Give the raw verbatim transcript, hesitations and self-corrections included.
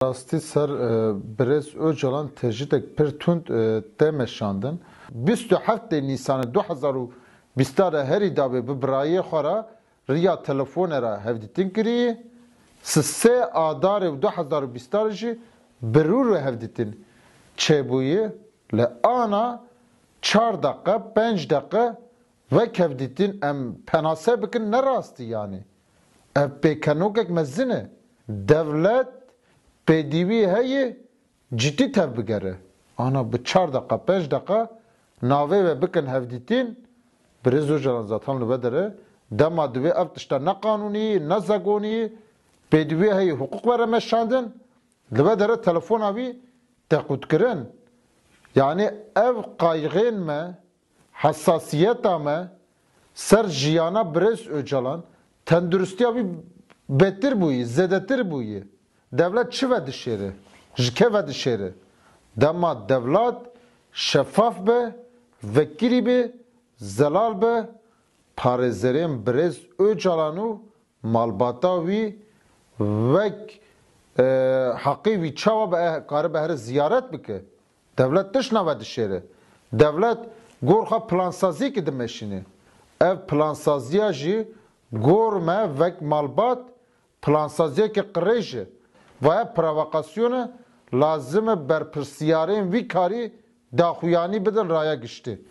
Rastî ser e, birêz Ocalan tecrîdek pir tund e, tê meşandin. Bîst û heftê Nîsanê du hezar û bîst de herî dawê bi birayê xwe re riya telefonê re hevdîtin kirî. Sisê Adarê û du hezar û bîst jî bi rû re hevdîtin çêbûyî. Li ana çar deqe, pênc deqe wek hevdîtin em penase bikin ne rastî yanî. Ev pêkenokek mezin e. Dewlet pêdivî heye cidî tevbigere. Ana bi çar deqa, pênc deqa navê ve bikin hevdîtin, birêz Ocalan zaten li ve dere. Dema divê ev tişta ne qanûnî, ne zegonî, pêdivî heye hiqûq were meşandin, li ve dere telefona wî teqûtkirin. Yanî ev qayxên me, hesasiyeta me ser jiyana birêz Ocalan, tenduristiya wî betir bûyî, zêdetir bûyî. Dewlet çi vedişêre? Ji kê vedişêre? Dema dewlet şefaf be, vekirî be, zelal be, parêzerên birêz Ocalan û malbata wî wek e, heqê wî çawa be, e, karibe here ziyaret bike. Dewlet tişt nave dişêre. Dewlet gor xwe plansaziyekê dimeşîne. Ev plansaziya jî gor me wek malbat plansaziyeke qirêj e. Vaya provokasyon e, lazim e berpirsiyarên vî karî daxuyanî bidin raya giştî.